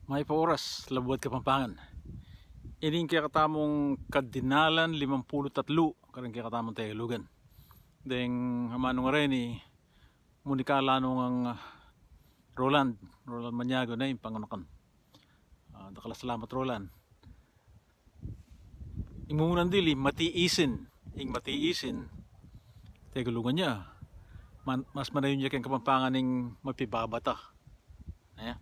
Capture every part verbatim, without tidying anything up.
Mayap a oras, Labuad Kapampangan. Ining kekatamung kadinalan limampulu't atlu karing kekatamung Tegalugan. Deng amanung areni, munikala nung, ah, Roland, Roland Maniago na ing pangunakan. Ah, dakal a salamat, Roland. Ing mumunan dili, matiisin. Ing matiisin, Tegalugan ya, man-, mas manayun ya keng Kapampangan ing mapibabata. Ayan.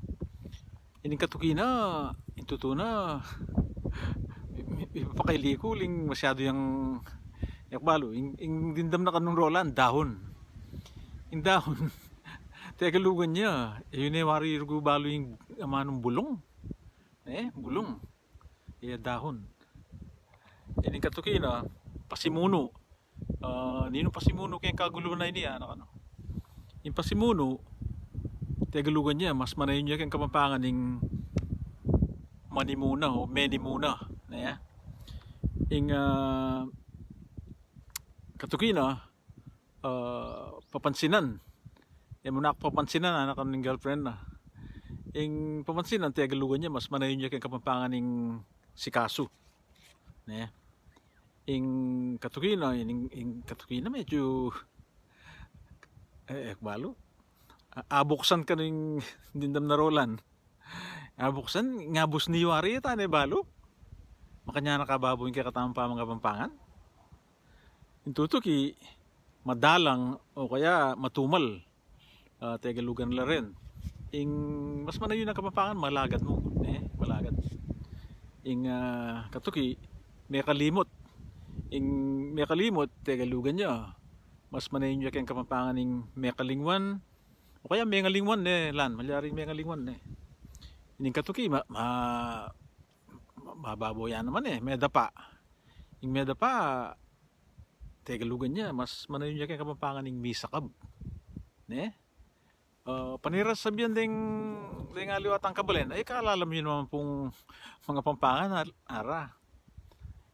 Ining katuki na, ing tutu na, mi-, mi-, mipapakaili ku uling masyadu yang, e ku balu, ing, ing dimdam na kanung Roland, dahun. Ing dahun, Tegalugan ya, e yu ne wari rugu balu ing amanung bulung. E, bulung. Iya, dahun. Ining katuki na, pasimunu. Ah, ninung pasimunu keng kaguluan a ini, anak, ano? Ing pasimunu, Tegalugan ya, mas manayun ya keng Kapampangan ing manimuna o menimuna, ne? Ing, ah, katuki na, ah, papansinan. E mu na ku papansinan, anak, ano, ning girlfriend na. Ing papansinan, Tegalugan ya, mas manayun ya keng Kapampangan ing sikasu, ne? Ing katuki na, ing, ing katuki na medyu, e, e ku balu. A-, abuksan kanu ing dimdam na Roland. Abuksan, ngabus ni wari, e ta ne balu. Makanyan na kababo ing kekatamung pamangapampangan. Ing tutuki, madalang o kaya matumal. Ah, Tegalugan la rin. Ing mas manayun a Kapampangan, malagad mu, e, malagad. Ing, ah, katuki, mekalimut. Ing mekalimut, Tegalugan ya, mas manayun ya keng Kapampangan ing mekalingwan, o kaya mengalingwan, ne, lan, malyari mengalingwan, ne. Ining katuki, ma-, ma-, ma-, mababo ya naman, e, medapa. Ing medapa, Tegalugan ya, mas manayun ya keng Kapampangan ing misakab, ne? Ah, panira sabian deng, deng aliwa tang kabalen, ay, kalalam yu naman pung mangapampangan, ar-, ara.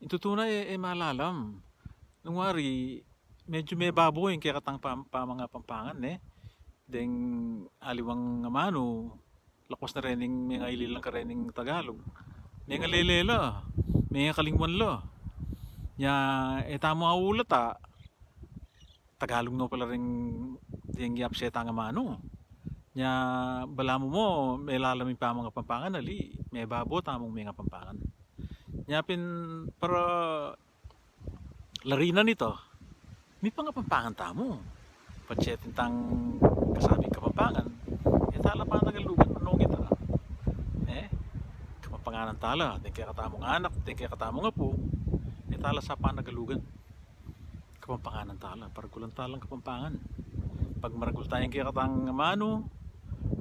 Ing tutu na, e, e malalam. Nung wari, medyu mebabo ing kekatang pam-, pamangapampangan, ne? Deng aliwang amanu, lakwas na rening mengaililang karening Tagalog. Mengalele la, mengakalingwan la. Nya, e tamu aulat a, Tagalog no pala ring deng yapse tang amanu. Nya, balamu mo, melalam ing pamangapampangan, ali, mebabo tamung mengapampangan. Nya pin, para larinan ita, mipangapampangan tamu. Patse atin tang kasabing Kapampangan, e ta la panagalugan, manung ita. E, Kapampanganan ta la, deng kekatamung anak, deng kekatamung apu, e ta la sa panagalugan. Kapampanganan ta la, paragulan ta lang Kapampangan. Pagmaragul taya ing kekatang amanu,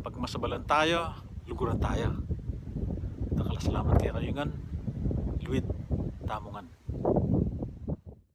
pagmasabalan taya, luguran taya. Dakal a salamat kekayu ngan, luid tamu ngan.